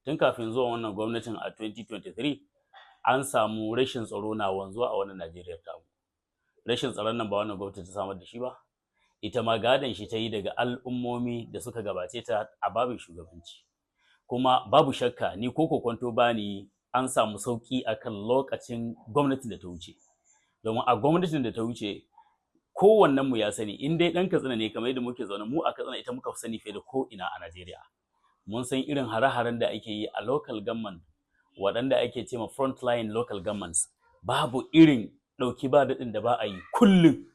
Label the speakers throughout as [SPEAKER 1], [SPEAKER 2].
[SPEAKER 1] Tun kafin zuwan wannan gwamnatin a 2023, an samu rashin tsaro na wanzuwa a wannan Najeriya tamu. Rashin tsaron nan ba wannan gwamnati ta samar da shi ba, ita ma gadon shi ta yi daga al'ummomi da suka gabace ta a babin shugabanci. Kuma babu shakka, ni ko kokwanto bani, an samu sauki akan lokacin gwamnatin da ta wuce, domin a gwamnatin da ta wuce, kowannen mu ya sani, in dai ɗan Katsina ne, kamar yadda muke zaune mu a Katsina, ita muka fi sani fiye da ko ina a Najeriya. Mun san irin hare-haren da ake yi a local government, waɗanda ake ce ma frontline local governments. Babu irin ɗauki ba daɗin da ba a yi kullum.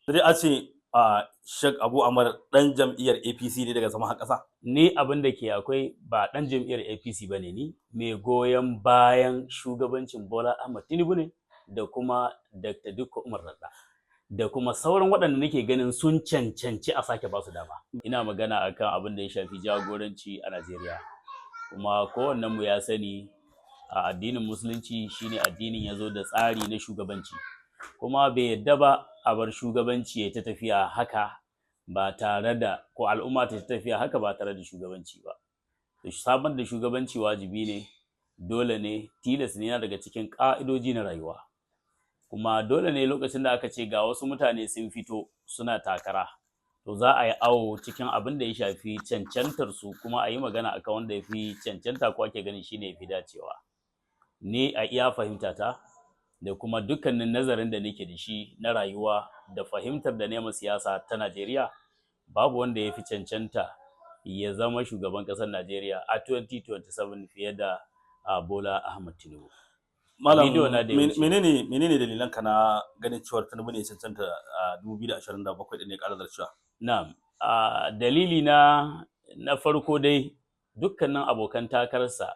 [SPEAKER 2] Sai dai a ce a Sheikh Abu Amar ɗan jam'iyyar APC ne daga sama har ƙasa.
[SPEAKER 1] Ni abin da ke akwai, ba ɗan jam'iyyar APC ba ne. Ni mai goyon bayan shugabancin Bola Ahmad Tinubu ne da kuma Dr. Dikko Umar Radda da kuma sauran waɗanda nake ganin sun cancanci a sake basu dama. Ina magana akan abin da ya shafi jagoranci a Najeriya. Kuma kowannen mu ya sani, a addinin Musulunci shine addinin ya zo da tsari na shugabanci, kuma bai yadda ba a bar shugabanci ya ta tafiya haka ba tare da, ko al'umma ta tafiya haka ba tare da shugabanci ba. To, samar da shugabanci wajibi ne, dole ne, tilas ne, yana daga cikin ƙa'idoji na rayuwa. Kuma dole ne lokacin da aka ce ga wasu mutane sun fito suna takara, to za a yi awo cikin abin da ya shafi cancantar su, kuma a yi magana akan wanda ya fi cancanta ko ake ganin shine ya fi dacewa. Ni a iya fahimta ta da kuma dukkanin nazarin da nake da shi na rayuwa da fahimtar da nema siyasa ta Najeriya, babu wanda ya fi cancanta ya zama shugaban ƙasar Najeriya a 2027 fiye da Bola Ahmed Tinubu.
[SPEAKER 2] Malam,
[SPEAKER 1] Bidiyo na da ya wuce.
[SPEAKER 2] menene dalilan ka na ganin cewar Tinubu ne ya cancanta a 2027 din ne ƙara zarcewa?
[SPEAKER 1] Na'am, dalili na farko dai, dukkanin abokan takararsa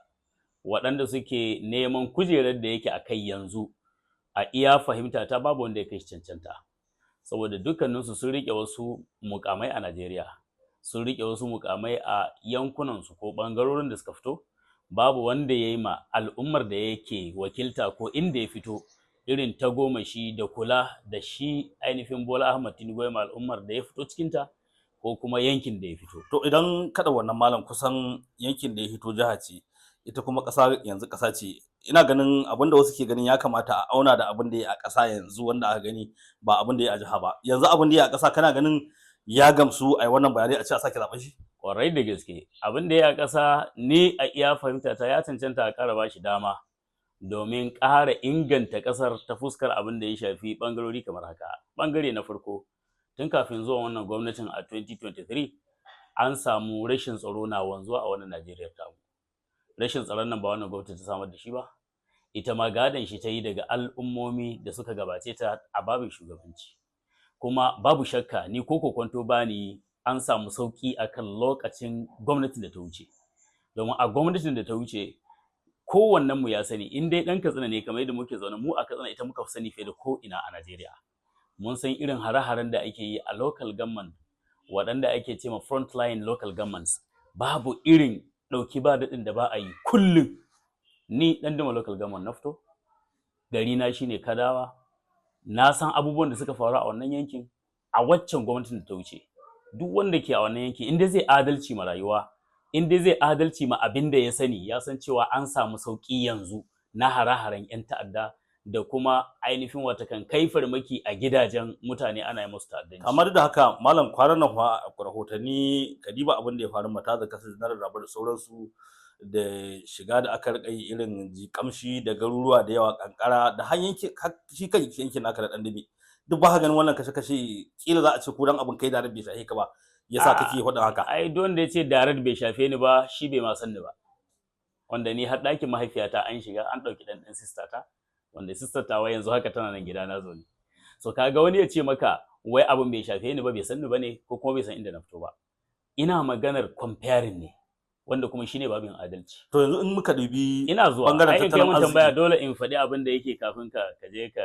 [SPEAKER 1] waɗanda suke neman kujerar da yake a kai yanzu, a iya fahimta ta, babu wanda ya kai shi cancanta. Saboda dukkaninsu sun riƙe wasu mukamai a Najeriya, sun riƙe wasu mukamai a yankunansu ko ɓangarorin da suka fito. Babu wanda ya yi ma al'ummar da yake wakilta ko inda ya fito irin tagomashi da kula da shi ainihin Bola Ahmad Tinubu ya ma al'ummar da ya fito cikinta ko kuma yankin da ya fito.
[SPEAKER 2] To, idan kada wannan, malam, kusan yankin da ya hito jiha ce, ita kuma ƙasa yanzu ƙasa ce. Ina ganin abin da wasu ke ganin ya kamata a auna da abin da ya a ƙasa yanzu wanda aka gani, ba abin da ya a jiha ba. Yanzu abin da ya a ƙasa, kana ganin ya gamsu a yi wannan bayanai a ce a sake zaɓen shi?
[SPEAKER 1] Kwarai da gaske, abin da ya a ƙasa, ni a iya fahimta ta, ya cancanta a ƙara ba shi dama domin ƙara inganta ƙasar ta fuskar abin da ya shafi ɓangarori kamar haka. Ɓangare na farko, tun kafin zuwan wannan gwamnatin a 2023, an samu rashin tsaro na wanzuwa a wannan Najeriya tamu. Rashin tsaron nan ba wannan gwamnati ta samar da shi ba, ita ma gadon shi ta yi daga al'ummomi da suka gabace ta a babin shugabanci. Kuma babu shakka, ni ko kokwanto bani, an samu sauki akan lokacin gwamnatin da ta wuce, domin a gwamnatin da ta wuce, kowannen mu ya sani, in dai ɗan Katsina ne, kamar yadda muke zaune mu a Katsina, ita muka fi sani fiye da ko ina a Najeriya. Mun san irin hare-haren da ake yi a local government, waɗanda ake ce ma frontline local governments. Babu irin ɗauki ba daɗin da ba a yi kullum. Ni ɗan Doma Local Government na fito, gari na shine Kadawa. Na san abubuwan da suka faru a wannan yankin a waccan gwamnatin da ta wuce. Duk wanda ke a wannan yankin, in dai zai adalci ma rayuwa, in dai zai adalci ma abin da ya sani, ya san cewa an samu sauƙi yanzu na hare-haren 'yan ta'adda da kuma ainihin watakan kai farmaki a gidajen mutane ana yi musu ta'addanci.
[SPEAKER 2] Kamar da haka, malam, kwanan nan fa rahotanni, kadiba abin da ya faru mata da kasa na rarraba da sauransu, da shiga da aka rika yi irin Jikamshi da garuruwa da yawa, Kankara da har yankin shi kan yankin naka da Dandume duk. Ba ka ganin wannan kashe-kashe kila za a ce ko dan abin kai da bai shafe ka ba yasa kake faɗin haka?
[SPEAKER 1] Ai duk wanda ya ce direct bai shafe ni ba, shi bai ma san ni ba. Wanda ni har ɗakin mahaifiyata an shiga an ɗauki ɗan ɗan sister ta, wanda sister tawa yanzu haka tana nan gida na zaune. So kaga wani ya ce maka wai abin bai shafe ni ba, bai san ni ba ne ko kuma bai san inda na fito ba. Ina maganar comparing ne, wanda kuma shine babin adalci.
[SPEAKER 2] To, yanzu in muka dubi
[SPEAKER 1] Ina zuwa.
[SPEAKER 2] bangaren
[SPEAKER 1] Ai in kai
[SPEAKER 2] tattalin
[SPEAKER 1] mun tambaya,
[SPEAKER 2] arziki.
[SPEAKER 1] dole in faɗi abin da yake kafin ka je ka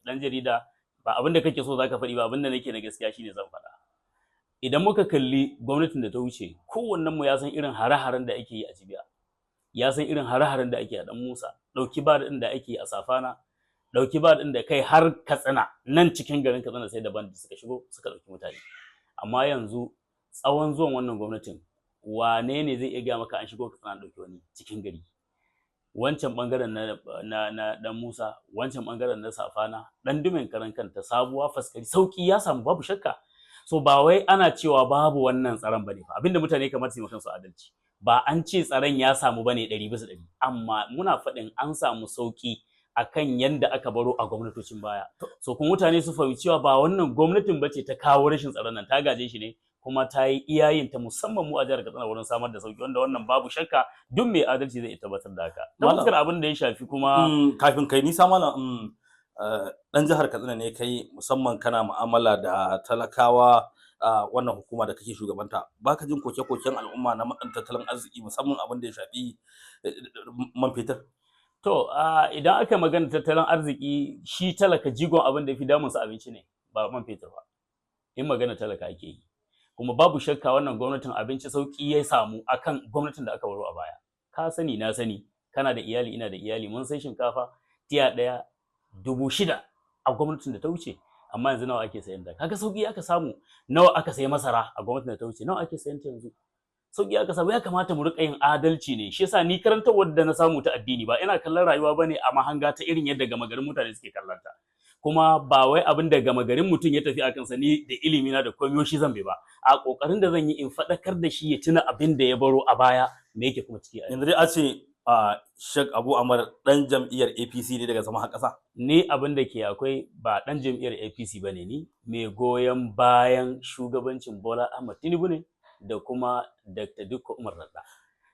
[SPEAKER 1] dan jarida, ba abin da kake so zaka faɗi ba, abin da nake na gaskiya shine zan faɗa. Idan muka kalli gwamnatin da ta wuce, kowannen mu ya san irin hare-haren da ake yi a Jibiya, ya san irin hare-haren da ake a Dan Musa, ɗauki ba da ake yi a Safana, ɗauki ba da kai har Katsina, nan cikin garin Katsina sai da bandit suka shigo suka ɗauki mutane. Amma yanzu, tsawon zuwan wannan gwamnatin, Wane ne zai iya gaya maka an shigo Katsina an ɗauki wani cikin gari? Wancan bangaren na dan Musa, wancan bangaren na Safana, dan Dumen, karan kanta Sabuwa, Faskari, sauki ya samu, babu shakka. So ba wai ana cewa babu wannan tsaron bane fa. Abinda mutane kamar su yi kansu adalci, ba an ce tsaron ya samu bane 100%, amma muna faɗin an samu sauki akan yanda aka baro a gwamnatocin baya. So kuma mutane su fahimci cewa ba wannan gwamnatin bace ta kawo rashin tsaron nan, ta gaje shi ne, kuma ta yi iyayin ta, musamman mu a jihar Katsina, wurin samar da sauki, wanda wannan babu shakka duk mai adalci zai iya tabbatar da haka. Ta fuskar abin da ya shafi kuma
[SPEAKER 2] Kafin kai nisa, malam, dan jihar Katsina ne kai, musamman kana mu'amala da talakawa a wannan hukuma da kake shugabanta, baka jin koke-koken al'umma na matsin tattalin arziki, musamman abin da ya shafi man fetur?
[SPEAKER 1] To, idan aka magana tattalin arziki, shi talaka jigon abin da ya fi damunsa abinci ne, ba man fetur ba. In magana talaka ake yi. Kuma babu shakka wannan gwamnatin abinci sauki ya samu akan gwamnatin da aka baro a baya. Ka sani, na sani, kana da iyali, ina da iyali, mun sai shinkafa tiya ɗaya 6,000 a gwamnatin da ta wuce. Amma yanzu nawa ake sayan ta? Kaga sauki aka samu. Nawa aka sayi masara a gwamnatin da ta wuce? Nawa ake sayan ta yanzu? Sauki aka samu. Ya kamata mu rika yin adalci ne. Shi yasa ni karantarwar da na samu ta addini, ba ina kallon rayuwa bane a mahanga ta irin yadda gama garin mutane suke kallon ta. Kuma ba wai abin da gama garin mutum ya tafi akan sa ni da ilimi na da komai shi zan bi ba. A kokarin da zan yi in faɗakar da shi ya tuna abin da ya baro a baya, me yake kuma ciki a
[SPEAKER 2] yanzu. Dai a ce a Sheikh Abu Amar dan jam'iyyar APC ne daga sama har ƙasa?
[SPEAKER 1] Ni abin da ke akwai, ba dan jam'iyyar APC bane. Ni mai goyon bayan shugabancin Bola Ahmad Tinubu ne da kuma Dr. Dikko Umar Radda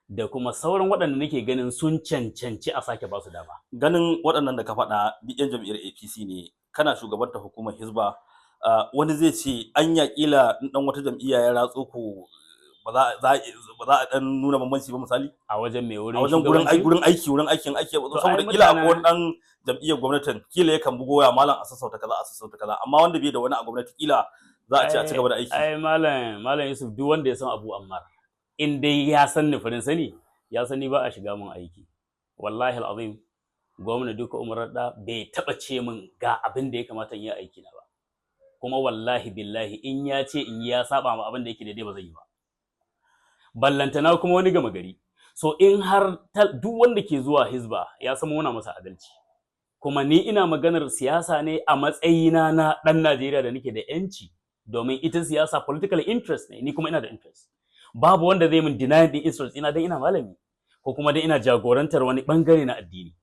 [SPEAKER 1] da kuma sauran waɗanda nake ganin sun cancanci a sake ba su dama.
[SPEAKER 2] Ganin waɗannan da ka faɗa duk 'yan jam'iyyar APC ne, kana shugabantar hukumar Hizba, wani zai ce anya kila in dan wata jam'iyya ya ratso ku ba za a dan nuna bambanci ba, misali?
[SPEAKER 1] A wajen mai wurin
[SPEAKER 2] A wajen gurin
[SPEAKER 1] shugabanci?
[SPEAKER 2] Gurin aiki, wurin aikin aiki.
[SPEAKER 1] To, ai
[SPEAKER 2] Saboda kila akwai wani dan jam'iyyar gwamnatin, kila yakan bugo waya, "Malam, a sassauta kaza, a sassauta kaza," amma wanda bai da wani a gwamnati, kila za a ce a ci gaba da aiki.
[SPEAKER 1] Ai malam Yusuf, duk wanda ya san Abu Ammar, in dai ya san ni farin sani, ya sani ba a shiga mun aiki. Wallahi alazim, gwamna Dikko Umar Radda bai taba ce min ga abin da ya kamata in yi aiki na ba. Kuma wallahi billahi, in ya ce in yi ya saba ma abin da yake daidai, ba zai yi ba, ballantana kuma wani gama gari. So in har duk wanda ke zuwa Hizba ya san muna masa adalci. Kuma ni ina maganar siyasa ne a matsayina na ɗan Najeriya da nake da yanci, domin ita siyasa political interest ne, ni kuma ina da interest. Babu wanda zai min deny din interest ina dan ina malami ko kuma dan ina jagorantar wani bangare na addini.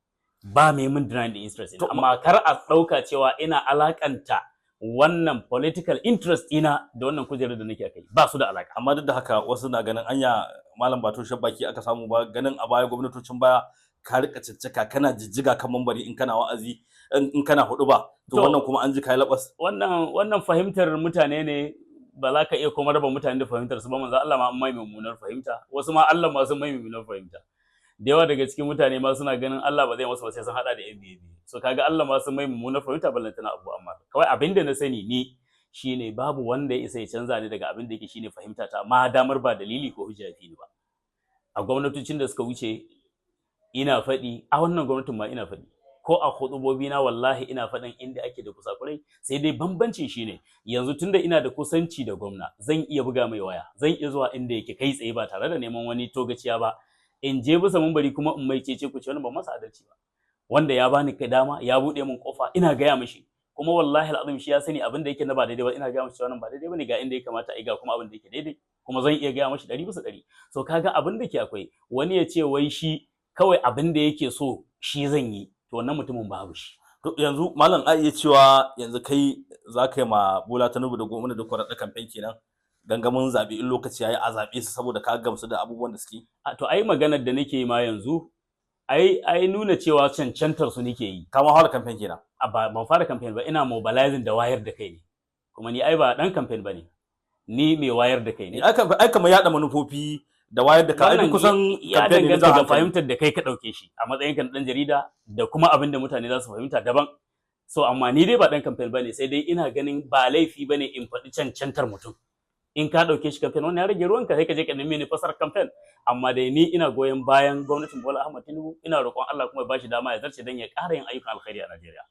[SPEAKER 1] Ba mai min deny din interest ina. Amma kar a ɗauka cewa ina alakanta wannan political interest ina da wannan kujerar da nake kai, ba su da alaka.
[SPEAKER 2] Amma duk da haka wasu na ganin anya malam ba toshe baki aka samu ba, ganin a baya, gwamnatocin baya, ka rika caccaka, kana jijjiga kan mambari in kana wa'azi, in kana hudu ba to
[SPEAKER 1] To.
[SPEAKER 2] wannan kuma an ji kai labas.
[SPEAKER 1] Wannan fahimtar mutane ne. Ba za ka iya kuma raba mutane da fahimtar su ba. Manzo Allah ma an mai mummunar fahimta, wasu ma Allah ma sun mai mummunar fahimta. Da yawa daga cikin mutane ma suna ganin Allah ba zai masa ba sai sun hada da yan biye. So kaga Allah ma sun mai mummunar fahimta, ballantana Abu Ammar. Kawai abin da na sani ni shine babu wanda ya isa ya canza ni daga abin da yake shine fahimta ta, ma damar ba dalili ko hujja fi ni ba. A gwamnatocin da suka wuce ina faɗi, a wannan gwamnatin ma ina faɗi, ko a hudubobi na wallahi ina faɗin inda ake da kusakurai. Sai dai bambancin shine yanzu tunda ina da kusanci da gwamna, zan iya buga mai waya, zan iya zuwa inda yake kai tsaye ba tare da neman wani togaciya ba, in je bisa mumbari kuma in mai cece ku ce wani ban masa adalci ba. Wanda ya bani dama, ya buɗe min kofa, ina gaya mishi. Kuma wallahi al'azim shi ya sani abin da yake na ba daidai ba, ina gaya mishi wannan ba daidai bane, ga inda ya kamata a yi, ga kuma abin da yake daidai, kuma zan iya gaya mishi 100%. So kaga abin da ke akwai, wani ya ce wai shi kawai abin da yake so shi zan yi, to wannan mutumin babu shi.
[SPEAKER 2] To yanzu malam, a iya cewa yanzu kai za ka yi ma Bola Tinubu da gwamnati da kwaraɗa kamfen kenan, gangamin zaɓe in lokaci yayi a zaɓe su, saboda ka gamsu da abubuwan da suke?
[SPEAKER 1] A, to ai maganar da nake yi ma yanzu ai nuna cewa cancantar su nake yi.
[SPEAKER 2] Ka ma fara kamfen kenan?
[SPEAKER 1] A ba ban fara campaign ba, ina mobilizing da wayar da kai ne. Kuma ni ai ba dan campaign bane, ni mai wayar da kai ne.
[SPEAKER 2] Ai kamar yaɗa manufofi da wayar da kai ai duk
[SPEAKER 1] Wannan
[SPEAKER 2] kusan
[SPEAKER 1] ya
[SPEAKER 2] campaign ne na
[SPEAKER 1] danganta
[SPEAKER 2] jan
[SPEAKER 1] ga
[SPEAKER 2] hankali.
[SPEAKER 1] fahimtar da kai ka ɗauke shi a matsayin ka na ɗan jarida da kuma abin da mutane za su fahimta daban. So amma ni dai ba ɗan campaign bane, sai dai ina ganin ba laifi bane in faɗi cancantar mutum. In ka ɗauke shi campaign, wannan ya rage ruwanka, sai ka je ka nemi ni fasar campaign. Amma dai ni ina goyon bayan gwamnatin Bola Ahmed Tinubu, ina roƙon Allah kuma ya bashi dama ya zarce don ya ƙara yin ayyukan alkhairi a Najeriya.